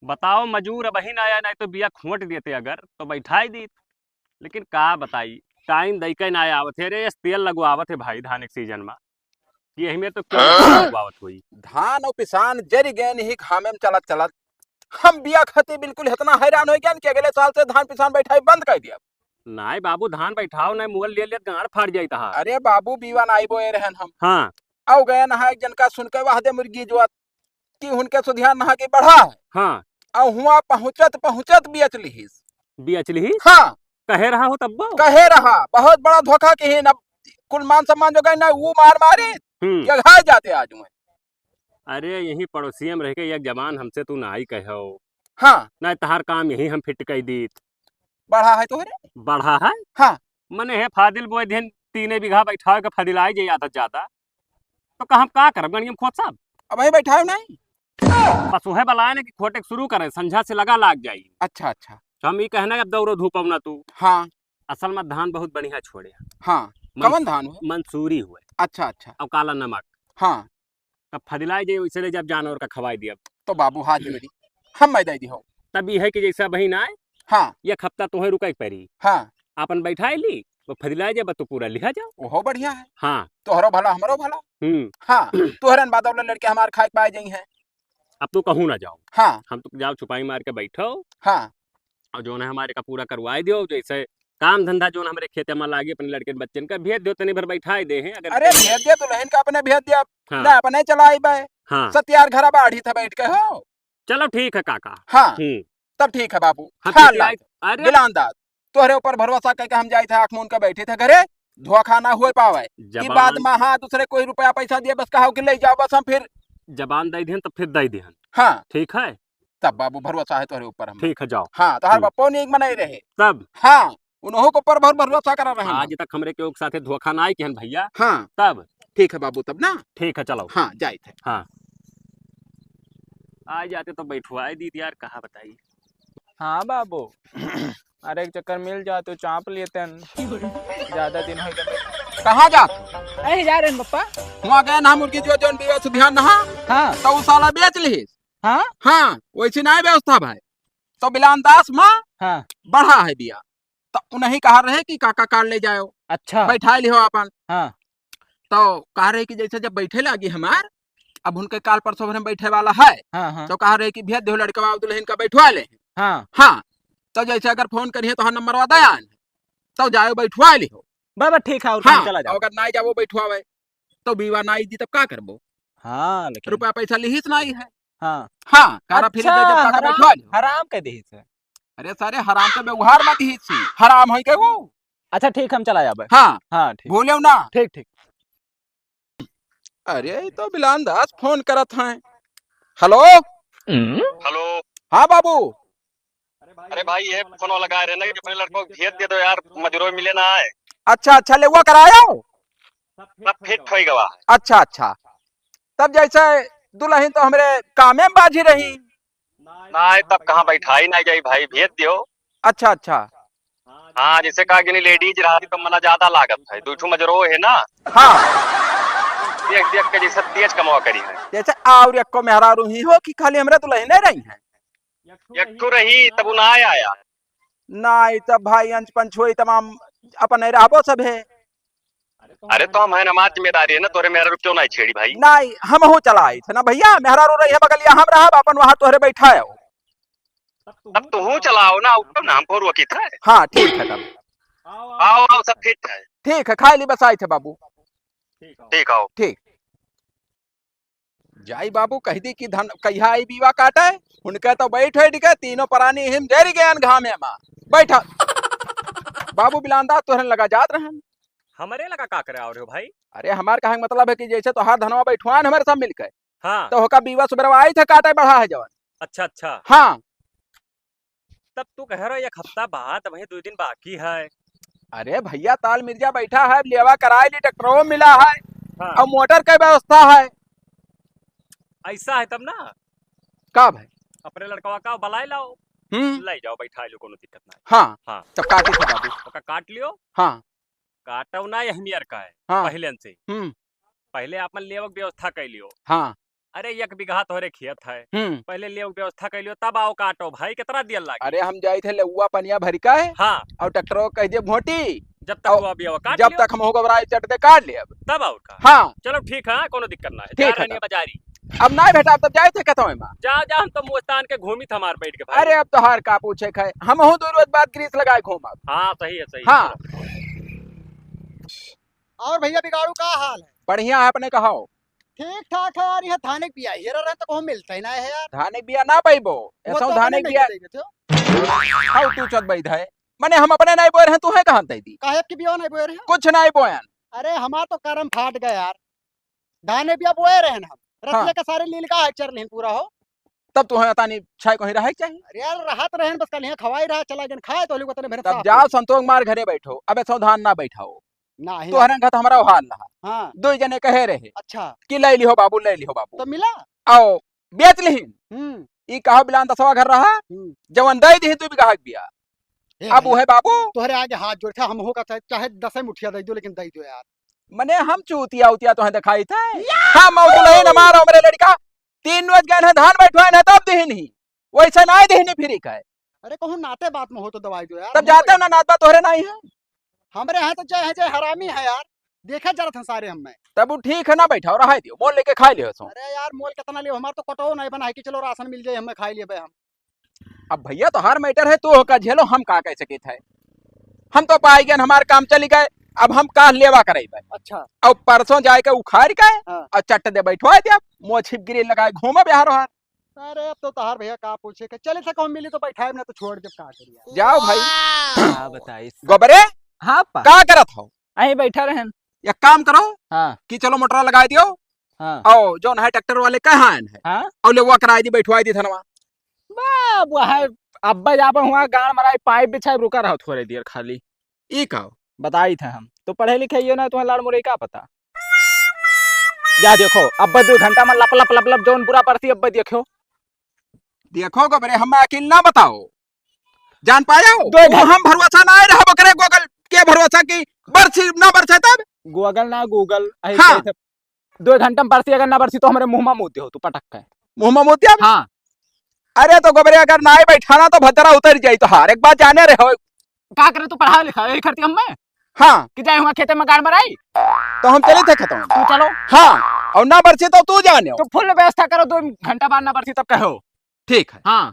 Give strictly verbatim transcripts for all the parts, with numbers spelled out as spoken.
बताओ, मजूर अबहिन आया, नाहीं तो बिया खोंट देते अगर, तो बैठाई दीत। लेकिन का बताई, टाइम दइके ना आवत है रे, तेल लगवावत है भाई धान एक सीजन मा, कि यही में तो क्यों लगवावत होई। धान और पिसान जरि गए नहीं घामे में चलत चलत। हम बिया खातिर बिल्कुल इतना हैरान होइ गए कि अगले साल से धान पिसान बैठाई बंद कर दिया। नाहीं बाबू, धान बैठाओ, नाहीं मुअल ले लेत गांड फाड़ जाई तहार। अरे बाबू, बीवा नाहीं बोए रहन हम। हाँ। औ गए नहा एक जन का सुन के वह दे मुर्गी जोत कि उनके सुधियान नहा के बढ़ा है। हाँ। औ हुआ पहुँचत पहुँचत बियच लिहिस। बियच लिहिस? हाँ। कहे रहा हो तब्बो? कहे रहा, बहुत बड़ा धोखा किहिन। अब कुल मान सम्मान जो गए ना, वो मार मारी, हम्म। कि घाय जाते आज हुए। अरे, यही पड़ोसिया में रह के एक जबान हमसे तू नाई कहो। हाँ। नाहीं तहार काम यही हम फिट कई दीत। बढ़ा है तोहरे? बढ़ा है? हाँ। मने है फादिल बोए दिन तीने बीघा बैठावे के फदिलाई जे आदत जाता। तो का हम का करब गणियम खोत साहब? अब वही बैठावे नहीं। बस वह बलाए ना कि खोटे के शुरू करें, संझा से लगा लाग जाई। अच्छा, अच्छा। तो हम ई कहना अब दौड़ो धूप ना तू। हाँ। असल में धान बहुत बढ़िया छोड़े। हाँ। मन-, कवन धान हुए? मंसूरी हुए। अच्छा, अच्छा। और काला नमक। हाँ। तब फदिलाए जे वैसे ले जब जानवर का खवाई दिया। तो बाबू हाथ जोड़ी, हम मैं दे दी हो। तब ई है कि जैसा बहिन आए, हाँ। एक हफ्ता तोहे रुके के पड़ी। हाँ। आपन बैठाए ली, वो फदिलाए जे बस तू पूरा लिहा जाओ। ओहो बढ़िया है। हाँ। तोहरो भला, हमरो भला। हम्म। हाँ। तोहरन बाद वाला लड़के हमार खाए पाए जाई हैं। अब तू कहूँ ना जाओ। हाँ। हम तो जाओ चुपाई मार के बैठो। हाँ। और जो है हमारे का पूरा करवाए दियो, जैसे काम धंधा जो हमरे खेते में लागी, अपने लड़के बच्चन का भेज दियो, तनी भर बैठाए दे हैं, अगर अरे भेज दिया, दुल्हन का अपने भेज दिया, हाँ। ना अपने चलाई बे। हाँ। सत्यार घरा बाढ़ी था बैठ के हो। चलो ठीक है काका। हाँ। हम्म। तब ठीक है बाबू। हाँ, हाँ, ठीक है, ला। अरे। बिलान दास, तोहरे ऊपर भरोसा करके हम जाए थे, आँख मूंद के बैठे थे घरे, धोखा ना हो पावे। कि जबान बाद में हाँ दूसरे कोई रुपया पैसा दिए, बस कहो कि ले जाओ, बस हम फिर जबान दे दिहन तो फिर दे दिहन। हाँ। ठीक है। तब बाबू भरोसा है तोहरे ऊपर हम। ठीक है, जाओ। हाँ, तोहर हम्म। बापो ने एक बनाए रहे। तब? हाँ, उन्हों को पर बहुत भरोसा करा रहे आज हैं। तक हमरे केहू के साथे धोखा ना आई किहन भैया। हाँ। तब? ठीक है बाबू, तब ना? ठीक है, चलो। हाँ, जाइत है। हाँ। आ जाते तो बैठवाए दीत यार, कहा बताई। हाँ बाबू, अरे एक चक्कर मिल जाते तो चाँप लेते हैं, ज्यादा दिन हो गए। कहाँ जात? अरे जा रहे हैं पप्पा। हुआ गए ना मुर्गी जो जौन बिया सुधियान नहा। हाँ। तो उ साला बेच लिहिस। हाँ? हाँ, वैसे ना व्यवस्था भाई। तो बिलान दास माँ हाँ। बढ़ा है बिया। तो उन्हीं कहा रहे कि काका काल ले जाओ। अच्छा। बैठा लिहो अपन। हाँ। तो कहा रहे कि जैसे जब बैठे लागी हमार, अब उनके काल परसों भर में बैठे वाला है, हाँ, हाँ। तो कहा रहे कि भेज दो लड़कवा दुल्हन का बैठवा ले। हाँ। हाँ। तो जैसे अगर फोन करिए तो हाँ नंबर दे आन, तो जाओ बैठवा लिहो। बस, बस, ठीक है, और हाँ, चला जाओ। अगर नाई जाबो बैठवावे, तो बीवा नाई दी, तब का करबो? हाँ, लेकिन रुपया पैसा लिहिस नाई है। हाँ। हाँ, कारा फिर अच्छा, दे जब काका हराम, बैठवा लिहो। हराम कह दिहिस है। अरे सारे हराम के व्यवहार मत दिहिस सी, हराम है के वो? अच्छा, ठीक, हम चला जाबे। हाँ। हाँ, ठीक। भूलेउ ना। ठीक, ठीक। अरे, ई तो बिलान दास फोन करत हैं। हेलो? हेलो। हाँ बाबू। अरे भाई, ये फोन लगा रहे ना कि अपने लड़कों को भेज दे दो यार, मजूरो मिले ना आए। अच्छा, अच्छा, लेवा करायो? सब फिट होई गवा है। अच्छा, अच्छा। तब जैसे दुल्हन तो हमरे कामे में बाझी रही। नाई, तब कहाँ बैठाई नाई जाई भाई, भेज दियो। अच्छा, अच्छा। हाँ, जैसे कहा कि नहीं, लेडीज रहती तो मना ज्यादा लागत है, दू ठो मजरो है ना। हाँ। देख देख के जैसे तेज कमवा करी है। जैसे और एको मेहरारू ही हो कि खाली हमरे दुल्हने रही हैं? एक ठो रही, तब उ ना आया। नाई, तब भाई अंच पंच होई तमाम अपने रहबो सब है। अरे तो हम है ना, हमार जिम्मेदारी है ना, तोरे मेहरारू क्यों नाई छेड़ी भाई? नाई, हमहू चला आई थे ना भैया, मेहरारू रही है बगलिया, हम रहब अपन वहाँ तोहरे बैठाए हो। तब तुहू चलाओ ना, ऊपर ना हमको रोकी था। हाँ, ठीक है तब। आओ, आओ, सब ठीक है। ठीक है, खाए ली बस आई थे बाबू। ठीक आओ। ठीक। जाई बाबू, कह दी कि धन कहिया आई बीवा काटे, उनके तो बैठ बैठ के तीनों प्राणी हिम जरी गयन घामे मा। बैठा। बाबू बिलांदा तोहरन लगा जात रहन। हमरे लगा का करे आओ रहे हो भाई? अरे हमार कहे के मतलब है कि जैसे तोहार धनवा बैठवान हमारे सब मिलके, हाँ। तो होका बीवा सुबेरवा आई थे काटे बढ़ा है जवन। अच्छा, अच्छा। हाँ। तब तू कह रहा एक हफ्ता बाद, वहीं दो दिन बाकी है। अरे भैया, ताल मिर्जा बैठा है, लेवा कराए ली, ट्रैक्टरो मिला है, हाँ। और मोटर के व्यवस्था है। ऐसा है तब ना? का भाई? अपने लड़कवा का बुलाए लाओ, हम्म। ले जाओ, बैठा लो, कोनो दिक्कत ना है। हाँ, हाँ। तब काटी थे बाबू। ओका काट लियो। हाँ। काटो ना, यही नियर का है, हाँ। पहले से। हम्म। पहले आपन लेवक व्यवस्था कर लियो। हाँ। अरे, एक बीघा तोहरे खेत है। हम्म। पहले लेव व्यवस्था कर लियो, तब आओ काटो भाई, कितना दियल लागे? अरे, हम जाइत है लेउआ पनिया भरिका है। हाँ। और ट्रैक्टर को कह दिए भोटी। जब तक और वो अभी काट जब लियो। तक हम होगा बराई चट दे काट ले अब। तब और का? हाँ। चलो ठीक है, कोनो दिक्कत ना है। ठीक जा है रहनी तब। बाजारी। अब ना भेटा, तब जाइत है खेतवा में। जा, जा, हम तो मुस्तान के घूमी था मार बैठ के भाई। अरे, अब तोहार का पूछे खाए, हम हूँ दो रोज बाद ग्रीस लगाए घूमब। हाँ, सही है, सही है, हाँ। चलो। और भैया बिगाड़ू का हाल है? बढ़िया है, अपने कहो। ठीक ठाक है यार, यहाँ धाने के बिया हेरा रहे तो कहूँ मिलता ही ना है यार। धाने के बिया ना पाइबो, वो ऐसा तो धाने अपने के नहीं बिया। दे देते हो। हाउ तू चोद बैठ है, मने हम अपने नहीं बोए रहे, तू है कहाँ दे दी? काहे आपकी बिया नहीं बोए रहे हो? कुछ नहीं बोयन। अरे हमार तो करम फाट गया यार, धाने बिया बोए रहे हम, हाँ। रतिया का सारे लील का है चर लेन पूरा हो। तब तो है तानी छाय कहीं रहे के चाहिए। अरे यार, रहत रहन बस कल यहाँ खवाई रहा, चला गन खाए तो लोग तने भरे तब साफ जाओ हो। संतोष कुमार घरे बैठो, अबे सौ धान ना बैठाओ। नाही। तोहरे घत हमरा हाल रहा। हाँ। दो जने कहे रहे अच्छा। कि ले लिहो बाबू, ले लिहो बाबू। तो मिला? आओ, बेच लिहिन। हम्म। ई कहा बिलान दसवा घर रहा, हम्म। जवन दे दिही तू भी कहा बिया। हे अब भैया, उहे बाबू। तोहरे आगे हाथ जोड़ के हम हो का चाहे, चाहे दसे मुठिया दे दो, लेकिन दे दो यार। मने हम चूतिया उतिया तोहे दिखाई थे? हम और दुल्हन हमारा हमरे लड़का तीन रोज गए हैं धान बैठवाए हैं तब दिहिन ही, वैसे ना दिहिन ही फिरी का है। अरे कहूँ नाते बात में हो तो दवाई दो यार, तब हम जाते हो ना, नात बात तोहरे नहीं है। हमरे यहाँ तो जय है, जय हरामी है यार, देखे जरत हैं सारे हम में। तब वो ठीक है ना, बैठा और रहा दियो, मोल लेके खा लियो सो। अरे यार मोल कितना लियो, हमार तो कटो नहीं बना है कि चलो राशन मिल जाए हमें, खाई लिए हम। अब भैया तोहार मैटर है, तू होका झेलो, हम का कह सके थे। हम तो पाई गए, हमार काम चली गए, अब हम का लेवा करे बे। अच्छा। अब परसों जाए के उखाड़ के हाँ। और चट दे बैठवा दे, मोह छिप गिरी लगाए घूमे बिहार हार। अरे अब तो तोहार भैया का पूछे के, चले से कौन मिली तो बैठाए ना तो छोड़ दे, का करिए। जाओ भाई। का बताई? गोबरे? हाँ पा। का करत हो? अहीं बैठा रहन। एक काम करो हाँ। कि चलो मोटर लगा दियो। हाँ। आओ, जौन है ट्रैक्टर वाले कहाँ आयन है? हाँ। और ले वो कराई दी, बैठवाई दी धनवा। बा, वो है, अब्बा जाबन हुआ गाड़ मराई, पाइप बिछाई, रुका रहो थोड़े देर खाली। ई का? बताई थे हम, तो पढ़े लिखे ही हो ना, तुम्हें लाड़ मुरई का पता? जा देखो, अब्बा दो घंटा में लप लप लप लप जौन बुरा पड़ती, अब्बा देखो। देखो गोबरे, हम अकेल ना बताओ, जान पायो? दो वो घं- हम भरोसा ना आए रहा, बकरे गोगल के भरोसा की बरसी ना बरसे तब। गोगल ना गूगल, अही हाँ। कहे थे, दो घंटा में बरसी अगर ना बरसी तो हमरे मुँह में मुँह दे हो तू पटक के। मुँह में मुँह दे? हाँ। अरे तो गोबरे अगर ना आए बैठाना तो भद्रा उतर जाई तो हार, एक बात जाने रहे हो। का करे तू पढ़ा लिखा, यही करती हम मैं? हाँ। कि जाए हुआ खेते में गाड़ मराई? तो हम चले थे खेतों में। तू चलो। हाँ, और ना बरसी तो तू जाने हो। तो फुल व्यवस्था करो, दो घंटा बाद ना बरसी तब कहो। ठीक है। हाँ।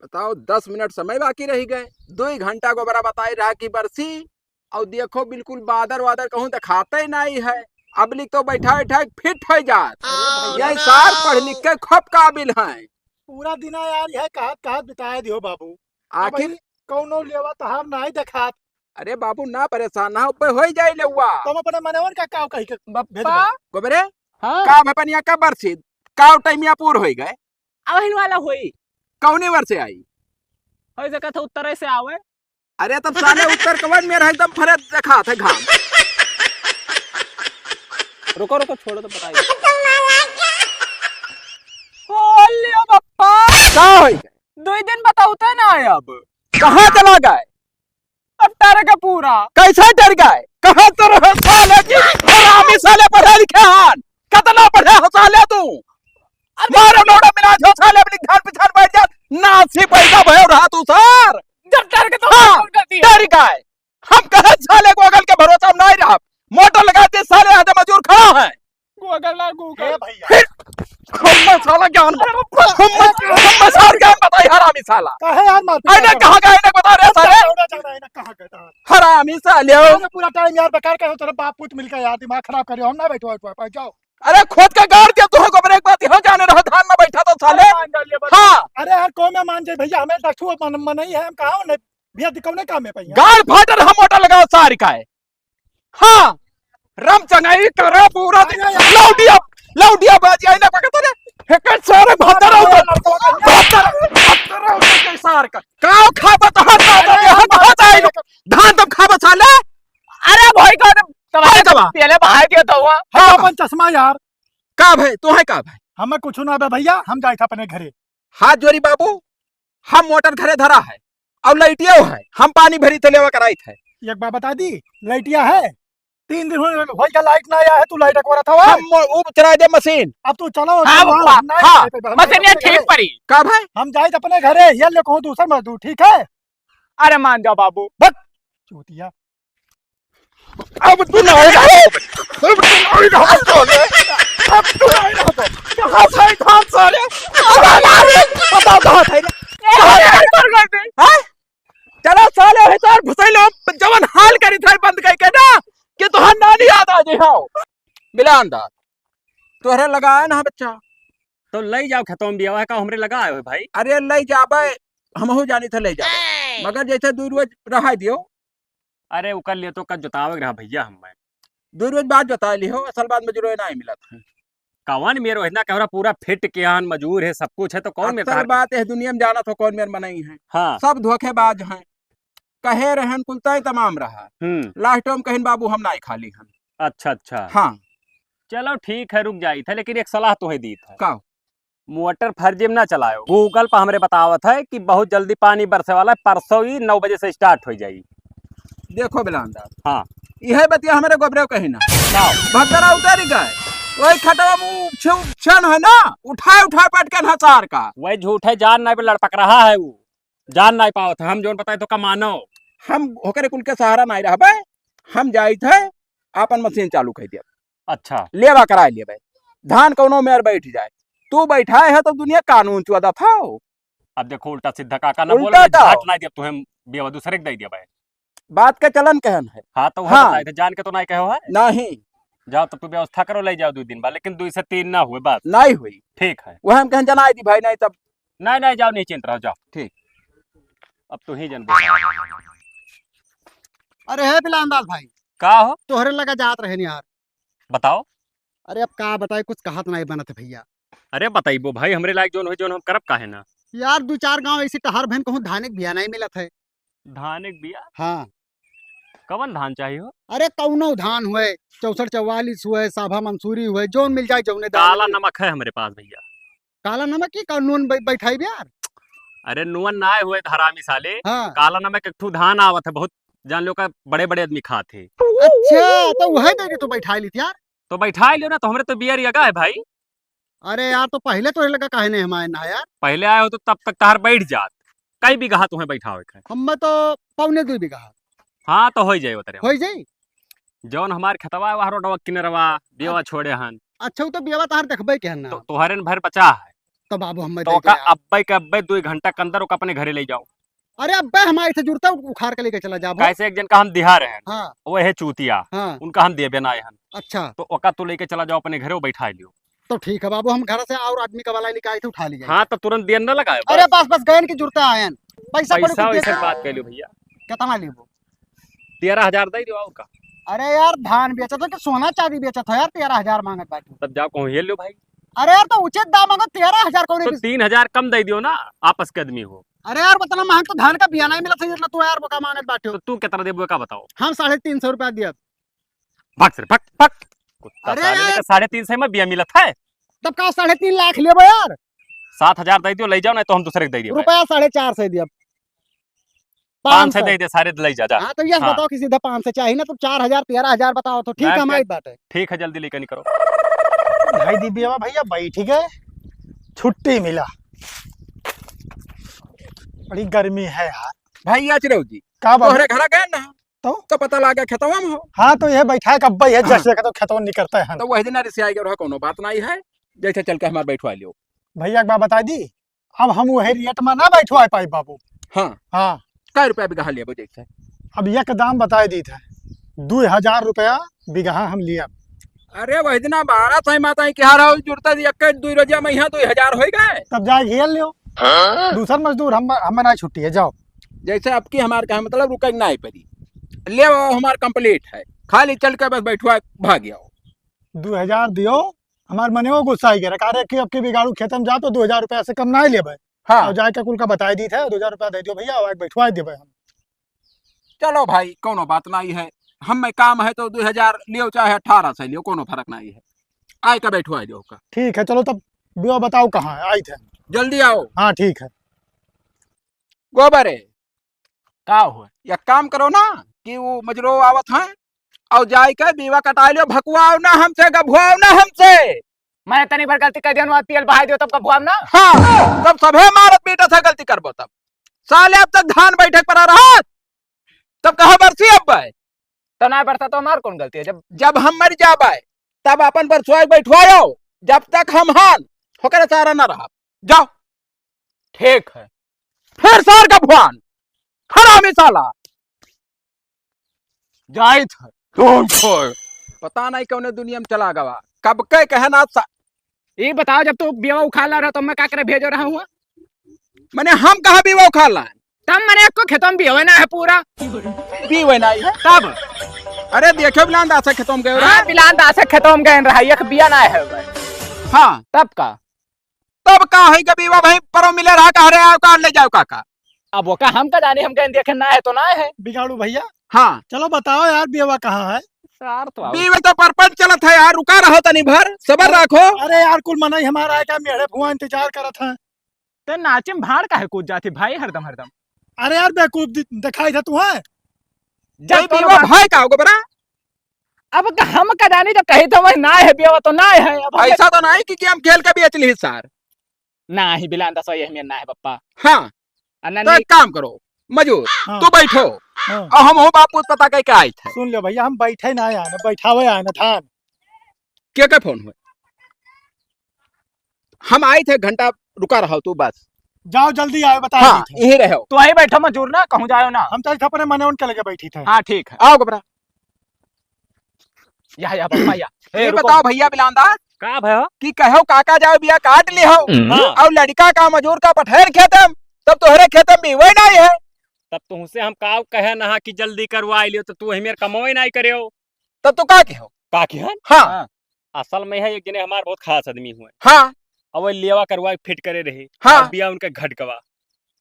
बताओ, दस मिनट समय बाकी रही गए, दो ही घंटा गोबरा बताई रहा कि बरसी, और देखो बिल्कुल बादर वादर कहूँ दिखाते ही नहीं है। अब लिख तो बैठा बैठा फिट हो जात। अरे भैया। यही सार पढ़ लिख के खूब काबिल हैं। पूरा दिना यार यह कहत कहत बिताए दियो बाबू। आखिर अब कौनो लेवा तहार नहीं देखात। अरे बाबू ना परेशान ना, ऊपर हो ही जाई लेवा। तुम अपने मनवन का काव कही के बप्पा। भेजबे। गोबरे, हाँ। का भपनिया का बरसी, का टाइमिया पूर होई गए? अवहिन वाला होई। कौनी वर्ष से आई? होई सकत है उत्तर से आवे। अरे तब साले उत्तर कवन में रहे, एकदम फरे देखा थे घाम। रुको, रुको, छोड़ो तो बताइए। ओ लियो बप्पा। का होई? दो ही दिन बताओ तो ना आए अब। कहाँ चला गए? अब डर गए पूरा। कैसे डर गए? कहाँ तो रहे साले की हरामी साले पढ़े लिखे हन? कितना पढ़े हो साले तू? अरे मारो नोड़ा मिला दो साले अपनी घर पिछाड़ बैठ जा। नासी पैदा भयो रहा तू सर। जब डर के तो हाँ, कौन गलती है? डर गए। हम कहे साले गोगल के भरोसा में नहीं रहा। मोटर लगा दे साले आधे मजूर खड़ा है। गोगल ना गोगल। हे भैया। फिर हम साला ज्ञान बता, हम हम सार ज्ञान बताई हरामी साला। काहे यार मारते अरे हो? कहाँ गए ना बता रहे साले। कहाँ गए था? हरामी साले। अरे पूरा टाइम यार बेकार करो, तेरे बाप पूत मिलकर यार दिमाग खराब करे, हम ना बैठो, बैठो, बैठ जाओ। अरे खोद के गाड़ दिया तू, गोबर एक बात यहाँ जाने रहो, धान में बैठा तो साले। हाँ। अरे यार कौन में मान जाए भैया, हमें दक्षू मन, मन ही है, हम कहाँ नहीं भैया, कौन काम में भैया? गाड़ फाट रहा मोटा लगा सार का है। हाँ, राम चंगाई करो पूरा दिन। अरे यार। लौटिया, लौटिया बाजी आई ना पकड़ता रे। हेकर सारे भत्तर हो तो। भत्तर, भत्तर हो तो के सार का। काव खाबत हाथ आता रे, हाथ, हाथ आई लो। धान तब खाबत साले। अरे भाई का तब भाई का बा? पहले बाहर गया था हुआ। हाँ, अपन चश्मा यार। का भाई, तू है का भाई? हमें कुछ ना बे भैया, हम जाए था अपने घरे। हाथ जोड़ी बाबू, हम मोटर घरे धरा है और लइटियो है, हम पानी भरी थे लेवा कराई थे। एक बात बता दी, लइटिया है तीन दिन होइगा, लाइट ना आया है, तू लाइट अकबरत हवा। हम वो चला दे मशीन। अब तू चलो, हाँ, चलो, बप्पा, हम ना हाँ, जाते, हम मशीन ये जाते ठीक घरे। पड़ी। का भाई? हम जाइत अपने घरे, ये ले कहूँ दूसर मजदूर, ठीक है? अरे मान जाओ बाबू। बस, चूतिया। अब तू नहीं रहो, अब तू नहीं रहो, साले। अब तू नहीं रहो। कहाँ से धान, साले? बताओ, कहाँ से? हाँ? चलो, साले, है तो यार, भुसैलो, जवन हाल करी था बंद करके ना, कि तोहार नानी याद आ जाए हो। मिलान दा, तोहरे लगाए ना बच्चा। तो लई जाओ खेतों में बियावा का, हमरे लगा आए हो भाई। अरे, लई जाबे, हमहू जानी थे लई जाबे, मगर जैसे दू रोज रहा दियो। अरे, ओकर लिए तो कल जोतावे के रहा भैया, हम मैं दू रोज बाद जोता ली हो, असल बात मजूरो नहीं मिलत है। कवन मेर ओहिना कहरा पूरा फिट कियान मजूर है, सब कुछ है, तो कौन मेर असल कहाँ बात है, दुनिया में जाना तो कौन मेर मनई है। हाँ। सब धोखेबाज हैं। कहे रहन कुल तय तमाम रहा। हम्म। लास्ट में कहिन, "बाबू, हम नाई खाली हन।" अच्छा, अच्छा। हाँ। चलो ठीक है, रुक जाई थे, लेकिन एक सलाह तो है दी था। का? मोटर फर्जी में ना चलायो। Google पर हमरे बतावत है कि बहुत जल्दी पानी बरसे वाला है, परसों ही नौ बजे से start हो जाई। देखो बिलांदा। हाँ। यह बतिया हमरे गोबरे कही ना। का? भद्रा उतर गए। वही खटवा में उछे-, उछन है ना, उठाए, उठाए पटकन हसार का। वही झूठ है, जान नहीं पे लड़पक रहा है वो। जान नहीं पावत है, हम जौन बताए तो का मानो। हम होकर कुल के सहारा नहीं रहबे, हम जाइत है, आपन मशीन चालू कर दिया। अच्छा। लेवा कराए लेबे। धान कौनो मेर बैठ जाए। तू बैठाए है तो दुनिया कानून चुआदत हो। अब देखो उल्टा सीधा काका ना बोल, उल्टा मैं तो। झाट ना दिया तुहे, बियावा दूसरे के दे दिया भाई। बात के चलन कहन है। हाँ, तो वह हाँ। बताए थे, जान के तो नहीं कहो है। नहीं। जाओ तो तू व्यवस्था करो, ले जाओ दो दिन बाद, लेकिन दो से तीन ना हुए बस। नहीं हुई। ठीक है। वह हम कहन जनाई दी भाई, नहीं तब। नहीं, नहीं, जाओ निश्चिंत रहो, जाओ। ठीक। अब तू ही जन। अरे हे बिलांदाज भाई। का हो? तोहरे लगा जात रहे यार। बताओ। अरे अब का बताई, कुछ कहत नहीं बनत है भैया। अरे बताइबो भाई, हमरे लायक जौन हो, जौन हम करब काहे ना? यार, दू चार गांव ऐसे टहर भेन कहूँ धाने के बिया नहीं मिलत है। धाने के बिया? हाँ। कवन धान चाहिए हो? अरे कौनो धान हुए, चौसठ चौवालीस हुए, साभा मंसूरी हुए, जौन मिल जाए जौने दाने काला में। नमक है हमरे पास भैया। काला नमक की का नून बै-, बैठाई बे यार? अरे नून ना हुए हरामी साले। हाँ। काला नमक एक ठो धान आवत है, बहुत जान लो का बड़े बड़े आदमी खात है। अच्छा, तो वह दे दे तो बैठाई ली यार। तो बैठाई लियो ना, तो हमरे तो बियर यगा है भाई। अरे यार, तो पहले तो लगा काहे नहीं हम आए ना यार? पहले आए हो तो तब तक तहार बैठ जात। कई बीघा तुम्हें बैठावे के है? हमें तो पौने दो बीघा। हाँ, तो होई जाई उतरे। होई जाई? जौन हमार खेतवा है, वह रोडवा किनरवा, बेवा अ-, छोड़े हन। अच्छा, वो तो बेवा तहार देखबे के हन ना। तो तोहरे न भर बचा है। तो बाबू, हम तो दे ओका दे यार। अब्बे के अब्बे दो घंटा के अंदर ओका अपने घरे ले जाओ। अरे अब्बे, हमारे से जुड़ता उ-, उखाड़ के लेके चला जाबो। कैसे एक जन का हम दिहा रहे हैं। हाँ। वो है चूतिया। हाँ। उनका हम देबे ना आए हन। अच्छा। तो ओका तो लेके चला जाओ अपने घरे, वो बैठा लियो। तो ठीक है बाबू, हम घर से और आदमी का वाला लेके आए थे, उठा ली जाए। हाँ, तो तुरंत देर न लगाए, अरे बस। बस, बस, गयन की जुड़ता आयन। पैसा कौड़ी पैसा कुछ वैसे देता। बात कर लियो भैया। कितना लेबो? तेरह हजार दे दो और का। अरे यार, धान बेचत हो कि सोना चांदी बेचत हो यार, तेरह हजार मांगत बाटे। तब जाओ कहूँ ये लो भाई। अरे यार, तो उचित दाम मांगो, तेरह हजार कौन तो है? तीन हजार कम दे दियो ना, आपस के आदमी हो। अरे यार, उतना महंग तो धान का बिया नहीं मिलत है, जितना तू यार बोका मांगत बाटे हो। तो तू कितना देबो का बताओ? हम साढ़े तीन सौ रुपया दिया। भाग से, भाग, भाग। कुत्ता अरे साले यार। का साढ़े तीन सौ में बिया मिलत है। तब का साढ़े तीन लाख लेबो यार? सात हजार दे दियो, ले जाओ, नहीं तो हम दूसरे के दे दियो भाई। रुपया साढ़े चार सौ दिया। पाँच सौ पाँच सौ। दे दे, सारे ले जा, जा। हाँ, तो यह हाँ। बताओ कि सीधा पाँच सौ चाहिए ना, तो चार हजार, तेरह हजार बताओ तो ठीक मैं है, हमारी क्या बात है। ठीक है, जल्दी लेकर निकलो। भाई दिव्यवा भैया बैठ गए, छुट्टी मिला। बड़ी गर्मी है यार। भैया चिरऊ जी, का बाबू? तोहरे घरा गए ना? तो? तो पता लागा खेतवा में हो। हाँ, तो यह बैठा है कब्बा, यह हाँ। जैसे खेतों, खेतों निकलते हैं। तो वही दिन रिसिया गया रहा, कोनो बात नहीं है, जैसे चल के हमार बैठवा लियो। भैया एक बात बता दी, अब हम वही रेट में ना बैठवा पाई बाबू। हाँ। हाँ। कै रुपया बीघा लेबो जैसे? अब एक दाम बताए दी थे, दो हजार रुपया बीघा हम लिया। अरे वही दिन बारह सौ माता ही क्या रहा, जुड़ता दी एक दो रोजा में यहाँ दो हजार हो गए। तब जाए घेर लियो। हाँ? दूसर मजदूर हम, हमें ना छुट्टी है, जाओ। जैसे अब की हमार कहा मतलब रुके के ना पड़ी, ले आओ, हमार complete है, खाली चल के बस बैठवा भाग आओ। दो हजार दियो, हमार मने वो गुस्सा ही गिरा, अरे कि अब की बिगाड़ू खेत में जा तो दो हजार रुपया से कम ना ही लेबे। हाँ। और जाए के कुल का बताए दी थे, दो हजार रुपया दे दियो भैया, और बैठवा देबे हम। चलो भाई, कोनो बात नहीं है, हम में काम है तो दो हजार लियो चाहे अठारह सौ लियो, कोनो फर्क नहीं है, आए का बैठवा दियो का। ठीक है, चलो तब बियो बताओ कहाँ है, आई थे। जल्दी आओ। हाँ, ठीक है। गोबर है। का हो? एक काम करो ना कि वो मजरो आवत है, अउ जाइके बीवा कटाइ लियो, भकुआव ना हमसे, गभुआव ना हमसे। मने तनी भर गलती कइ दिहन, वहाँ तेल बहाइ दियो, तब गभुआव ना? हाँ, तब सभे मारत पीटत है, गलती करबो तब। साले अब तक धान बैठक पर रहत, तब कहाँ बरसी अब बे? तो ना बरसा तो हमार कौन गलती है? जब जब हम मर जाबे, तब अपन बरसुआ के बैठवायो, जब तक हम हन, ओकरे सारा ना रहब। जाओ। ठीक है। फिर सार का भुआन, हरामी साला। जाइत है। कौन खोए? पता नहीं कौने दुनिया में चला गवा। कब के कहे ना सा- ई बताओ, जब तू बीवा उखाड़ ला रहा, तो मैं का करे भेजो रहा हुआ? मने हम कहाँ बीवा उखाड़ ला? तब मने एको खेतों में बीवे ना है पूरा। बीवे ना है? तब? अरे देखो, बिलान दास खेतों में गए रहा। हाँ, बिलान दास खेतों में गए रहा, एक बिया ना है। हाँ। तब का? तब का है कि बीवा भाई परो मिले रहा, कह रहे आओ, काट ले जाओ काका। अब वो का हम का जाने, हम कहें देखे ना है तो ना है। बिगाड़ू भैया। हाँ। चलो बताओ यार, बीवा कहाँ है? यार तो आओ। बीवा तो परपंच चलत है यार, रुका रहो तनी भर, सबर रखो। अरे यार, कुल मनई हमारा है का, मेरे भुआ इंतजार करत है। ते नाचे में भाड़ काहे कूद जाती भाई हरदम हरदम? अरे यार बेवकूफ दि-, दिखाई था तू है। जब ए तो बीवा बात भाई का होगा बरा? अब क-, हम का जानी, जब कही तो वही ना है, बीवा तो ना है। अब हम ऐसा तो नहीं कि गेम खेल के बेच ली सार। ना ही बिलान दसो, यही में ना है पप्पा। हाँ। आ ना तो नहीं। एक काम करो, मजूर, हाँ। तू बैठो। हाँ। और हम हो बापूत पता कह के आए थे। सुन लो भैया, हम बैठे ना आए ना, बैठावे आए ना धान। के के फोन हुए? हम आए थे, घंटा रुका रहो तू बस। जाओ जल्दी आए, बता हाँ, दी थे। यही रहो। तू यहीं बैठो मजूर ना, कहूँ जाओ ना। हम तो अपने मने उनके लगे बैठी थे। हाँ, ठीक है। आओ घबरा। या, या, पापा, या। ए, ये रुको। बताओ भैया बिलान दास, का भयो? कि कहो काका जाओ बिया काट ली हो, हाँ। और लड़का का मजूर का पठेर खेतम, तब तोहरे खेतम बीवे नहीं है। तब तुमसे हम का कहे ना कि जल्दी करवा लियो, तो तू हमें कमवे नहीं करे हो। तब तू का कहो? का कहे? हाँ। हाँ। असल में है, एक जने हमार बहुत खास आदमी हुए। हाँ। अब वो लेवा करवा फिट करे रही। हाँ। और बिया उनका घट गवा,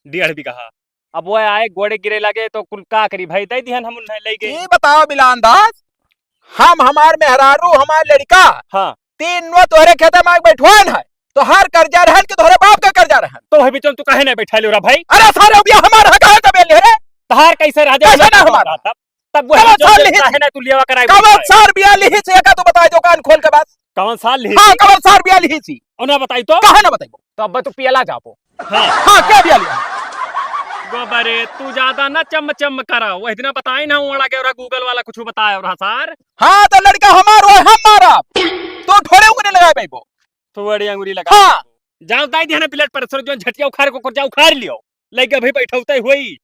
डेढ़ बीघा। अब वो आए, गोड़े गिरे लगे, तो कुल का करी भाई, दे दिहन हम उन्हें, ले गए। ये बताओ बिलान दास, हम, हमार मेहरारू, हमार लड़का, हाँ। तीन नो तोहरे खेते में आके बैठवान है, तोहार कर्जा रहन कि तोहरे बाप का कर्जा रहन? तो वही बीच में तू काहे नहीं बैठा लियो रा भाई? अरे सारे, अब ये हमार है, कहाँ का बेल रे? तहार कैसे रह जाए? कैसे ना हमार? तब, तब वही कवन बीच में साल लिही काहे थी? ना तू लियावा कराए कवन बैठाए? साल बिया लिही से का तू बताई दो कान खोल के बस। कवन साल लिही हाँ, थी? कवन साल बिया लिही थी? और ना बताई तो? काहे ना बताई? तो अब तू पियला जापो। हाँ। हाँ, क्या बिया लिया? गोबरे, तू ज्यादा ना चम चम करा। वही दिन बताई ना, ओड़ा के ओरा Google वाला कुछ बताया रहा सार। हाँ, तो लड़का हमार हो, हम मारा। तो थोड़े उंगली लगाए बैबो। थोड़ी अंगुरी लगा। हाँ। जाओ दाई दिहने blood pressure जो झटिया उखाड़ को, को जाओ उखाड़ लियो। लइका भाई बैठौते हुई।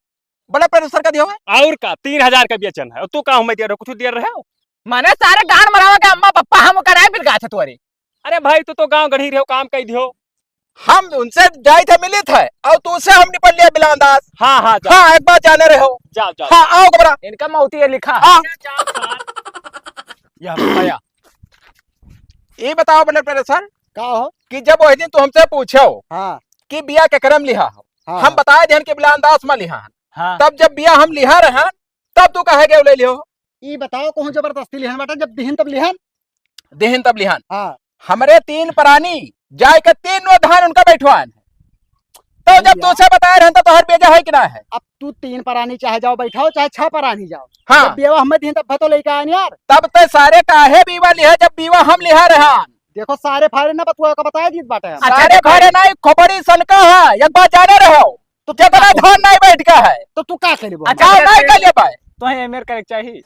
Blood pressure का दिया हुआ? और का, तीन हजार का बेचन है। और तू का हमें दिया रहे, कुछ दिया रहे हो? माने सारे गान मरावा के अम्मा पप्पा हम ओकर आए बिलगा थे तोरे। अरे भाई, तू तो गांव गढ़ी रहो, काम कई दियो। हम उनसे जाए थे, मिले थे, और तू से हम निपट लिया बिलान दास। हाँ, हाँ, जाओ। हाँ, एक बार जाने रहे हो। जाओ, जाओ। हाँ, आओ घबरा। इनका मौती है लिखा। हाँ। यह बताया। ये बताओ blood pressure का हो? कि जब वही दिन तू हमसे पूछो हाँ। कि बिया केकरे में लिहा हो, हाँ, हम हाँ। बताए देहन कि बिलान दास में लिहा हन। हाँ। तब जब बिया हम लिहा रहन, तब तू काहे के ले लिहो? ई बताओ, कहूँ जबरदस्ती लिहन बाटे, जब दिहन तब लिहन? दिहन तब लिहन। हाँ। हमरे तीन प्राणी जाए के तीन नो धान उनका बैठवान है। तो जब भैया। तोसे बताए रहन तो तोहर बेजा है कि ना है? अब तू तीन प्राणी चाहे जाओ बैठाओ, चाहे छह प्राणी जाओ। हाँ। जब बेवा हमें दिहन तब भतो लेके आए यार। तब ते सारे काहे बीवा लिहे जब बीवा हम लिहा रहन? देखो सारे फारे ना बतुआ का बताए दीत बाटे हम। अच्छा, सारे देखो। फारे ना, एक खोपड़ी सनका है, एक बार जाने रहो। तो तू कितना का धान नहीं बैठ का है? तो तू का कर लेबो? अच्छा, का अच्छा, नहीं अच्छा। कर ले पाए? तो है मेरे का एक चाहिए।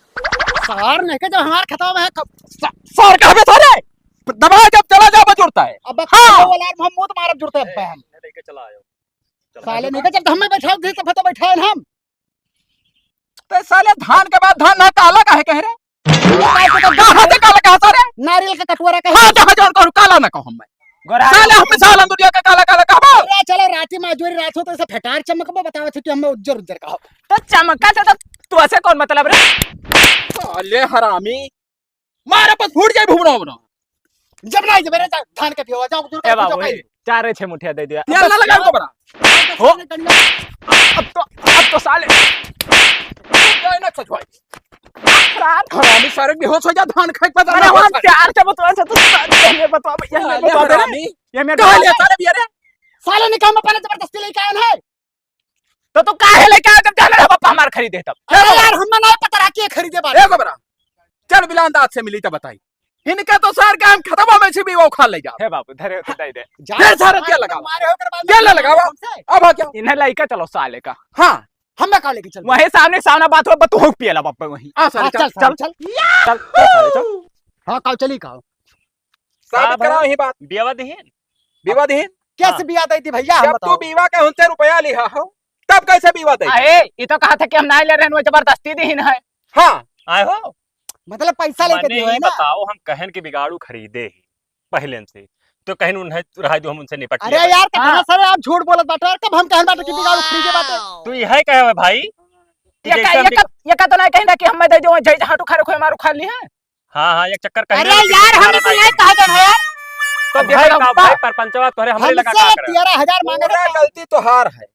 सार नहीं के जब हमार खतम है, कब सा-, सार का हमें सारे दबा जब चला जाओ जुड़ता है। अब हाँ। वाला हम मुंह मारब जुड़ते हैं हम। लेके चला आयो। चला साले आयो। नहीं के जब हमें बैठाओ दे तो बैठाए हम। तो साले धान के बाद धान ना काला काहे कह रहे? कहाँ से काला कहा सारे? नारियल का कटोरा कहे। हाँ, जहाँ जौन कहूँ काला ना कहूँ मैं। गोरा साले हम साला दुनिया का काला काला कहबो। अरे चलो राती में अजोरी रात हो तो ऐसा फेटार चमकबो बतावे थे कि हमें उज्जर उज्जर कहो। तो चमका से तो तू ऐसे कौन मतलब रे? साले हरामी। मारे पर फूट जाए भुवना भुवना। जब ना जब रे जा, धान के पियो जाओ दूर ए का बाबू, जाओ ए, खाई। चार रे छह मुठिया दे दिया। तेल ना लगाओ कबरा। हो। अब तो, अब तो साले। जाए ना सचवाई। हरामी सारे बेहोश हो जा धान खाए के बाद अरे ना हम होश है। प्यार से बतवा से तो साले हमें बतवा भैया, हमें अरे बतवा दे रे। हरामी। ये हमें कहाँ बतवा ले दे। साले भी अरे? साले निकाल में पहले जबरदस्ती लेके आए हैं। तो तू काहे लेके आया जब जाने रहा पापा हमार खरीदे तब? अरे यार, हमें नहीं पता रहा के खरीदे बात। ए गोबरा, चल बिलान दास से मिली तो बताई। इनका तो सार का हम खतवा में से भी वो खा ले जाओ। हे बाबू, धरे हो तो दे दे। जा, ढेर सारा तेल लगावा। मारे हो कर बाद में तेल लगावा। हमसे? अब आ क्या? इन्हें लइका चलो साले का। हाँ। हम ना का लेके चल। वही सामने सामने बात हो, बस तू हो पियला बापा वही। आ सारे हाँ, चल, चल, चल, चल। चल। चल, चल, सारे, चल। हाँ, काव चली काव। साबित साहब, कराओ ही बात। बियावा दिहिन? बियावा दिहिन? कैसे हाँ। बियाह दी थी भैया, हम जब तू बताओ। बियावा के उनसे रुपया लिहा हो, तब कैसे बियावा दी? अरे, ये तो कहा था कि हम नहीं ले रहे हैं, वो जबरदस्ती दिहिन है। हाँ। आए हो? मतलब पैसा लेके मने दियो है ई ना? बताओ, हम कहन के बिगाड़ू खरीदे ही पहले से, तो कहन उन्हें रहा दो, हम उनसे निपट अरे लेबे। यार, कितना हाँ। सारे आप झूठ बोलत बाटे यार, कब हम कहन बाटे कि बिगाड़ू खरीदे बाटे? तू यह कहे है भाई कि ये का, जैसे हम ये बिग- का, ये का तो नहीं कहीं ना कि हम मैं दे दूँ, जय जहाँ उखाड़ खोए मारू खा ली है। हाँ, हाँ, एक चक्कर कहीं अरे ना कि यार, हम तुम्हारा इसे नहीं यही कहा जाना है यार। तो अब भाई देखो ना, का भाई, परपंचवा तोहरे हमरे हमसे लगा का करे? तेरह हजार मांगे पूरा थे। गलती तोहार है,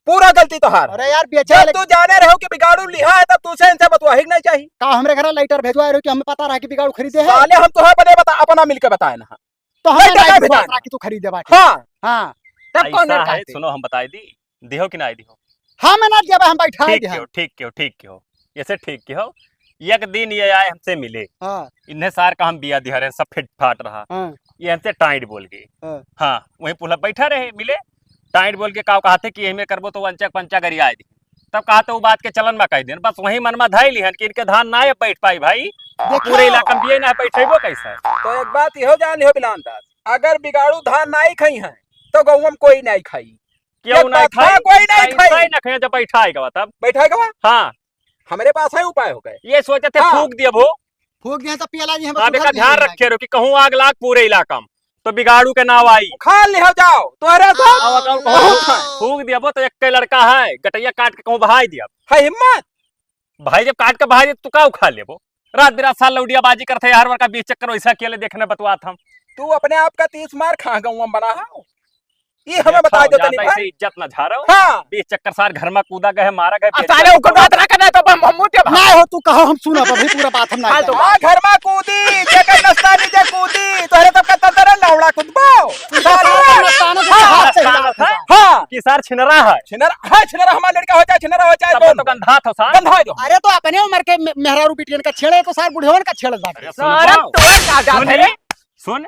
पूरा गलती तोहार है। अरे यार, बेचे जब वाले तू जाने रहो कि बिगाड़ू लिहा है, तब तुझसे इनसे बतुआही के नहीं चाहिए। का हमरे घर लाइटर भेजवाए रहो कि हमें पता रहा कि बिगाड़ू खरीदे है? साले, हम तोहे बने बता, अपना मिलके बताए ना। तो हमें लाइटर नहीं का विश्वास भेजाए। रहा कि तू खरीदे बाटे। हाँ। हाँ। तब कौन ऐसा लड़का है, है? सुनो, हम बताई दी, दिहो कि नहीं दिहो? हम ना देबे, हम बैठा ठीक दे क्यों, हम। ठीक क्यों, ठीक क्यों? ऐसे ठीक क्यों? एक दिन ये आए हमसे मिले। हाँ। इन्हें सार का हम बिया दिहा रहे, सब फिट फाट रहा। हाँ। ये हमसे टाइट बोल गए। हाँ। हाँ, वहीं पुलक बैठा रहे, मिले। टाइट बोल के का कहते कि एहमे करबो तो वंचक पंचक गरियाए दी। तब कहते वो बात के चलन में कह देन, बस वही मन में धई लिहन कि इनके धान ना बैठ पाई भाई। देखो। पूरे इलाका में बिया ना बैठेबो कैसे? तो एक बात इहो जान लिहो बिलान दास, अगर बिगाड़ू धान नाई खाई हैं, तो गौवा में कोई नाई खाई। क्यों एक नाई बात खाई? हाँ, कोई नाई खाई। कैसे ना खाई जब बैठाएगा तब? बैठाएगा? हाँ। हमरे पास है उपाय हो गए। ये सोचे थे हाँ। फूक दिया भो। फूक दिया तो पियला जी हम अब सुखा एक ध्यान दिया रखे रहो कि कहूँ आग लाग पूरे इलाका में, तो बिगाड़ू के नाव आई। खा लिहो जाओ, तोहरे सब अब अगर कहूँ बहुत है। फूक दिया भो तो एक के लड़का है, गटैया काट के कहूँ बहाई दिया। है हिम्मत? भाई जब काट के बहाई दिया, तू का उखा लेबो? रात बिरात साल लौडिया बाजी करते यार, वरका बीस चक्कर वैसा अकेले देखने बतुआत हम। तू अपने आप का तीस मार खा गौवा में बना है। ये हमें अच्छा, बता दो ज्यादा तनी इसे भाई। इज्जत ना झारो। हाँ। बीस चक्कर सार घर में कूदा गए, मारा गए, अब बेइज्जत साले ओकर बात ना करना तो हम, हम मुँह के भाई। ना हो तू कहो, हम सुना अभी पूरा बात हम ना हाँ, तो जाने। हाँ, घर में कूदी, जेकर नस्ता नीचे कूदी, तोहरे तब का तंदर लौड़ा कूदबो। सार हाँ। नस्ता ना हाँ। हाथ से हिला हाँ। हाँ। कि सार छिनरा है। छिनरा, हाँ, छिनरा हमार लड़का हो चाहे छिनरा हो चाहे तब कौन तो हो। गंधा था सार। गंधा है तो। अरे तो अपने उम्र के मे-, मेहरारू बिटियन का छेड़े तो सार बुढ़वन का छेड़त बाटे। अरे सुन सारे तो। तोर का जात सुन है रे? रे, सुन,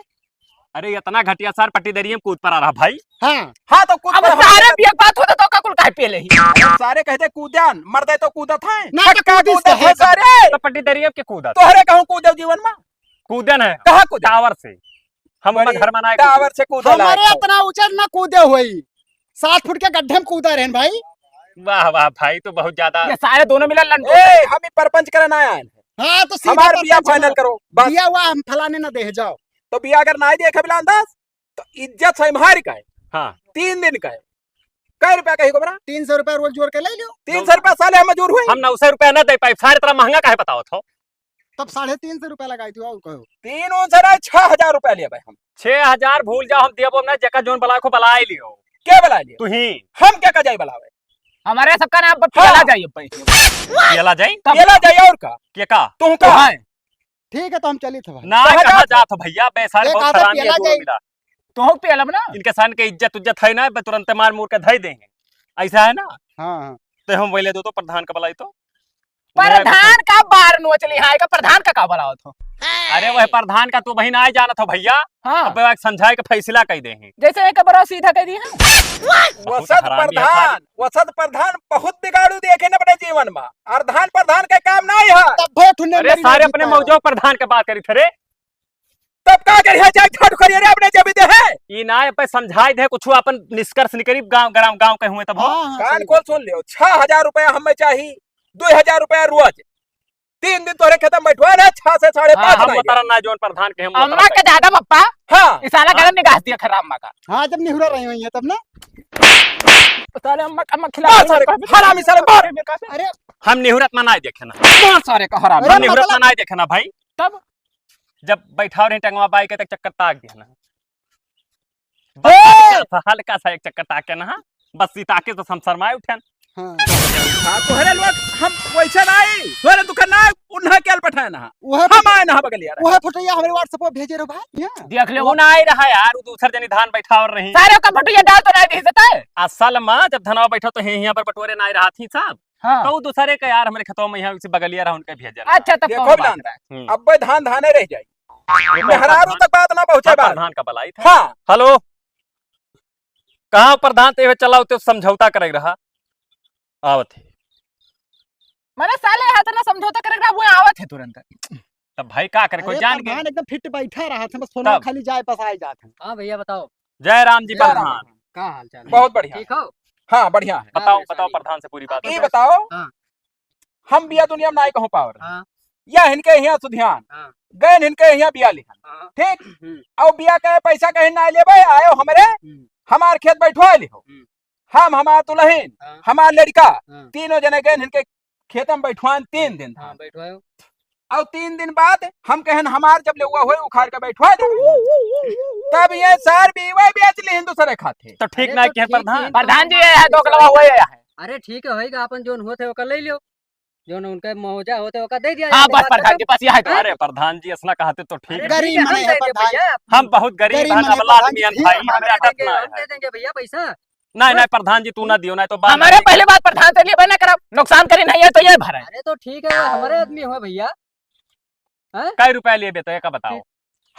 अरे, इतना घटिया सार पट्टीदरिये में कूद पड़ा रहा भाई। हाँ। हाँ, तो कूद अब पड़ा सारे रहा। बिया बात होता तो का कुल काहे पिए ले ही? सारे कहते कूदन, मर दे तो कूदत है। ना तो छक्का कूदिस कूदत कहे है तो। सारे। तो पट्टीदरिये के कूदत। तोहरे कहूँ कूदे जीवन में? कूदन है। कहाँ कूदे? टावर से। हम बड़ी घर में ना टावर से कूदे हमारे लायक है। इतना ऊंचा ना कूदे होई। सात फुट के गड्ढे में कूदा रहन भाई। वाह, वाह भाई, तो बहुत ज्यादा ये सारे दोनों मिला लंडो। ए, हम ही परपंच करे ना आए हैं। हाँ, तो सीधा हमार बिया परपंच final बना। करो, बस। बिया हुआ हम फलाने ना दे जाओ। तो बिया अगर नाई देखे बिलान दास, तो इज्जत से मार का है। हाँ। तीन दिन का है। कै रुपया कही को बरा? तीन सौ रुपया रोज जोड़ के ले लियो। तीन सौ रुपया साले हम मजूर हुए। हम नौ सौ रुपया ना दे पाए, सारे तरह महंगा काहे बतावत हो? तब साढ़े तीन सौ रुपया लगाई थी, और कहो। तीन उन से ना, छह हजार रुपया लिया भाई हम। छह हजार भूल जाओ, हम देबो ना, जेका जोन बलाए को बलाए लियो। के बलाए लियो? तू ही। हम के का जाई बलावे? हमारे सबका नाम पर पियला हाँ। जाई अब भाई। पियला जाई? तब पियला जाई और का? के का? तू का? हाँ। ठीक है, तो हम चलित है भाई। ना, कहाँ कहाँ जात हो? जात हो भैया? बे सारे एक बहुत आधा हरामी है, पियला दो जाई। मिला। तो हो पियलब ना। इनके सन के इज्जत उज्जत है ना, बे तुरंत मार मूर के धई देंगे। ऐसा है ना? हाँ, हाँ। तो हम बोले दो तो प्रधान का बुलाई तो। प्रधान का बार नोच लिहा है, का प्रधान का का बुलावत हो? अरे वह प्रधान का तू बहिन आए जानत हो भैया। हाँ। अब वह समझाए के फैसला कह दे हैं। जैसे एक बार सीधा कह दी है। बहुत वसत हरामी है प्रधान, सारे। वसत प्रधान बहुत बिगाड़ू देखे न अपने जीवन में। प्रधान, प्रधान के काम नहीं है। तब भे ठुन्ने अरे मेरी सारे नहीं अपने जीता। मौजो प्रधान के बात करी थे रे। तब का करिए, जाए झाड़ू करिए रे, अपने जब दे है। ई ना पे समझाई दे कुछ, अपन निष्कर्ष निकरी गांव, ग्राम गांव के हुए तब हो। हाँ, हाँ, कान सही खोल बात। सुन लियो, छह हजार रुपया हमें चाही, दो हजार रुपया रोज, तीन दिन तोहरे खेत में बैठवा ना, छह से साढ़े हाँ, पाँच हम नहीं बता दे। रहा ना, जोन प्रधान के हम अम्मा बता के रहे। दादा पप्पा, हाँ। ई साला हाँ। गलत निगाह दिया खराब माँ का। हाँ, जब निहुरा रही हुई है तब ना। साले अम्मा, अम्मा खिला मार सारे, हरामी साले, मार। अरे। हम निहुरत में नहीं देखे ना। मार सारे का हरामी। अरे, हम निहुरत में मतलब नहीं देखे ना भाई। तब? जब बैठा रहे टंगवा बाई के तक चक्कर ताक दिया ना। बस ए! हल्का सा, हल्का सा एक चक्कर ताके ना, बस ई ताके तो हम शर्माए उठेन। हाँ। हाँ, तोहरे लोग हम वैसे नहीं, तोहरे दुख ना, उन्हें केल पठाए ना। वह हम फोटो, आए ना बगलिया रहे। वह फोटो ये हमारे WhatsApp पर भेजे रहो भाई। हाँ। देख ले, वो ना आए रहा यार, वो दूसर जनी धान बैठा और रही। सारे का फोटो ये डाल तो नहीं भेजता है। असल में जब धनवा बैठा तो हे यहाँ पर बटोरे ना आए रहा थी साहब। हाँ। तो उ दूसरे के यार हमरे खेतवा में यहाँ से बगलिया रहा, उनके भेज रहा। अच्छा, तब देखो कौन बात बिलान, रहा? हम्म। अब्बे धान धाने रह जाई। मेहरारू तक बात ना पहुँचे बात। प्रधान का बलाई था। हाँ। हेलो, कहाँ प्रधान? ते चलाओ, ते समझौता करे रहा, आवत है। मने साले हाथ ना समझौता करे रहा, वो आवत है तुरंत। तब भाई का करे, कोई अरे जान के? प्रधान एकदम फिट बैठा रहा था, बस फोन तब। खाली जाए, बस आए जात है। हाँ भैया बताओ। जय राम जी जय राम। प्रधान। का हाल चाल है? बहुत बढ़िया। ठीक हो? हाँ, बढ़िया है। बताओ, हाँ, बताओ सही। प्रधान से पूरी बात। ये बताओ, हाँ। हम बिया दुनिया में नाई कहूँ पावर। हाँ। या हिनके यहाँ सुधियान। हाँ। गए हिनके यहाँ बिया लिहन। हाँ। ठीक? हम्म। और बिया कहे पैसा कहीं ना लेबे, आयो हमरे, हम्म। हमार खेत बैठवा लिहो। हम्म। हम, हमार दुलहिन, हाँ। हमार लड़का, हाँ। तीनों जने गए इनके खेत में बैठवान तीन दिन हाँ, था। बैठवायो। और तीन दिन बाद हम कहन हमार जब लेवा होए उखाड़ के बैठवा दे। तब ये सार बीवे बेच ली दूसरे खाते। तो ठीक अरे ना तो किया ठीक प्रधान। है, प्रधान जी, ये है, दोगलवा हुआ ये है। अरे ठीक है, होइगा, अपन जोन होते ओकर ले लियो, जोन उनके मौजा होते ओकर दे दिया हाँ, जाए, बस बात प्रधान खत्म। जी, बस यह है। अरे प्रधान जी, असना कहते तो ठीक अरे है। ठीक गरीब है, हम मने दे है दे प्रधान। भैया। हम बहुत गरीब गरीब हैं, मने अबला प्रधान आदमी हैं जी, भाई, हम हमरे आदत देंगे, ना हम है। दे देंगे भैया पैसा। नहीं, हाँ? नहीं, प्रधान जी, तू ना दियो, नहीं तो बाद हमारे में पहले बात प्रधान से लिए बना करब, नुकसान करी नहीं है तो ये भरे। अरे तो ठीक है, हमारे आदमी हो भैया। हैं? कै रुपया लिए बेटा, का बताओ? ठीक।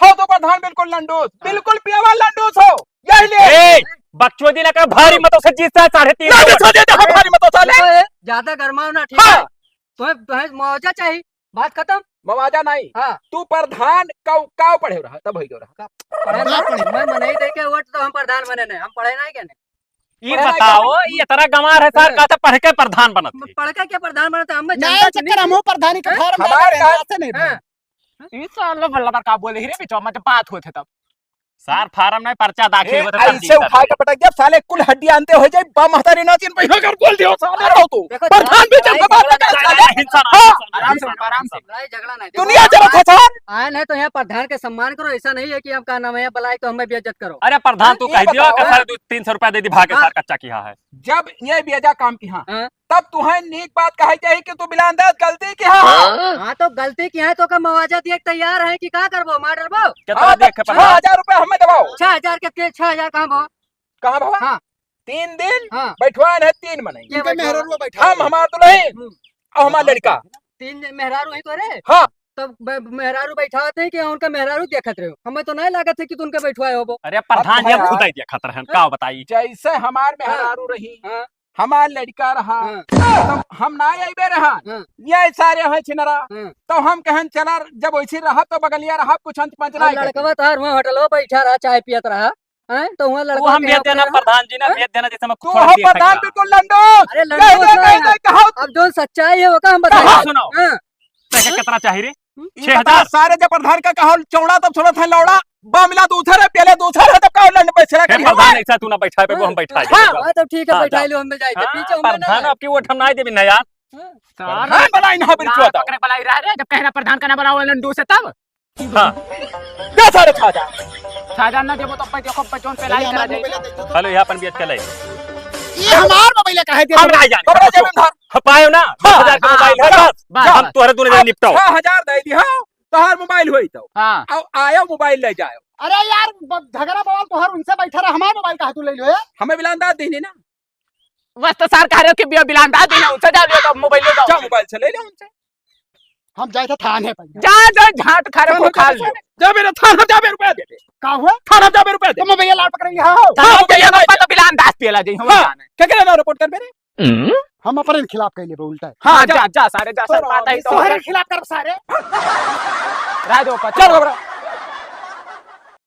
हो तो प्रधान बिल्कुल लंडूस, हाँ। बिल्कुल पियावा लंडूस हो, यही ले। ए, बकचोदी ना कर, भारी मतों से जीत है, साढ़े तीन ना, सौ। बकचोदी ना कर, भारी मतों से ले। देखो, ये ज्यादा गरमाओ ना, ठीक हाँ। है? तुम्हें, तुम्हें मुआवजा चाहिए, बात खत्म। मुआवजा नहीं। हाँ। तू प्रधान काउ, काउ पढ़े रहा, तब होई गयो रहा। पढ़े ना, पढ़े। मैं मनई दे के वोट तो हम प्रधान बने नहीं, हम पढ़े नहीं क्या नहीं? ई पढ़े ना बताओ, क्या? ई इतना गंवार है सर, हाँ। कहते पढ़ के प्रधान बनत है। पढ़ के क्या प्रधान बनत है? हम नहीं, जनता चक्कर चुनी हम थी। प्रधानी के हैं? फॉर्म हमार डाले, का ऐसे नहीं हाँ। भाई। ई साला बल्ला का बोले ही रे बिचवा में जब बात होत है तब। सार फार्म नहीं, पर्चा दाखिल ए, होत है, तब ऐसे जीता उठा था। के पटक दिया, साले कुल हड्डी आनते हो जाए, बा महतारी ना तीन पहिया कर बोल दियो, साले रहो तू। देखो, प्रधान भी लड़ाई जब बात झगड़ा कर नहीं, साले। नहीं, नहीं, हाँ। आराम से, आराम से। लड़ाई झगड़ा नहीं। दुनिया देखो, जरा था सार। आए नहीं तो यहाँ प्रधान के सम्मान करो, ऐसा नहीं है कि हम का नाम है, बुलाए तो हमें बेइज्जत करो। अरे प्रधान, तू ये कह दियो बताओ। कि सारे दो तीन सौ रुपया दे दी, भागे हाँ। सार कच्चा किहा है। जब ये बेजा काम किहा, हाँ। तब तुहें नीक बात कहे चाहिए कि तू बिलान दास गलती किहा हो। हाँ, तो गलती किहा है तो का मुआवजा दिए के तैयार है कि का करबो, मार डरबो? कितना हाँ, दिए तब के छह हजार रुपया हमें दबाओ। छह हजार के, के, छह हजार कहाँ भवा? कहाँ भवा? हाँ। तीन दिन हाँ। बैठवान है, तीन मनई। के इनके बैठवा? मेहरारू बैठा हम, हमार दुलहिन हम्म। और हमार लड़का। तीन मेहरारू है तो रे? हाँ। तब ब-, मेहरारू बैठावत है कि उनका मेहरारू देखत रहो? हमें तो नहीं लागत है कि तू उनके बैठवाए होबो। अरे प्रधान जी, हम खुद ही देखत रहन, हाँ। का बताई? जैसे हमार हाँ। मेहरारू रही, हाँ। हमार लड़का रहा, हाँ। तो हम ना अइबे रहा। हाँ। ये सारे हैं छिनरा। हाँ। तो हम कहन चला, जब वैसे रहा तो बगलिया रहा, कुछ अंत पंच और नहीं लड़कवा करते। तोहार वहाँ होटल हो बैठा रहा, चाय पियत रहा। हैं? तो वहाँ वो लड़का हम के भेज देना अपने प्रधान जी ने, हैं? भेज देना, जैसे हम तू थोड़ा हो देख प्रधान लेंगे। बिल्कुल लंडो। अरे लंडो कह दे, ना। कह दे, कहो। अब जो सच्चाई है वो का हम बताएंगे। कहो। सुनो। हाँ। पैसा कितना चाहिए रे? हम्म? छह हजार? ये बता, सारे जब प्रधान का कहो चौड़ा तब सुनत है लौड़ा, बा मिला दूसर है, पहले दूसर है, तब कहो लंड पे छेड़ा हे करी प्रधान, होगा। ऐसा तू ना बैठाए पे, वो हम हाँ। बैठाए हाँ। देंगे। हाँ, तो ठीक है, हाँ, बैठाए जा। लो, हम जाए थे। हाँ, पीछे हम प्रधान ना। आपकी वोट हम ना देबे ना यार। हाँ। सार हाँ, बलाई ना बिल्कुआ लाल तब। पकड़े बलाई रह रे, जब कहना प्रधान का ना बनाओ लंडू से तब। हाँ। दे सारे छह हजार। छह हजार ना देबो तो पे देखो, पे जोन पे लाई करा जाए। हेलो, यहाँ पर भी अटकल है। ये हमार मोबाइल काहे दे हम रहा है जाने। पकड़ो जेब में धर। हाँ, पायो ना? हाँ, दस हजार का हाँ, मोबाइल है, बस, बस, बस। हम तोहरे दोनों जने निपटाओ। छह हजार दे दी, हाँ, तोहार मोबाइल होई तो। हाँ। आओ, आयो मोबाइल ले जाओ। अरे यार, ब-, झगड़ा बवाल तोहर उनसे बैठा रहा, हमार मोबाइल काहे तू ले लियो, ए? हमें बिलान दाद देने ना। बस तो सार कह रहे हो कि बिया बिलान दाद देना, उनसे जाओ, ले तो मोबाइल ले जाओ। जा मोबाइल से ले ले उनसे। हम जाए थे थाने पर। जा, जा, झांट खा रहे हो, चलो, खा चलो, लो। चलो। जा मेरे थाना, जा मेरे रुपया दे दे। का हुआ? थाना जा मेरे रुपया दे। तो मैं भैया लाल पकड़ेंगे, हाँ, हो। थाना हाँ, भैया भैया ना लाल पता बिलान दास पियला जी, हम हाँ, जाने। क्या कहना रिपोर्ट कर मेरे? हम्म? हम अपने खिलाफ कह लेबे उल्टा। हाँ, हाँ, जा। जा, जा, सारे जा, तो सारे बात आई तो तोहरे खिलाफ कर सारे। राजो पर चल घबरा।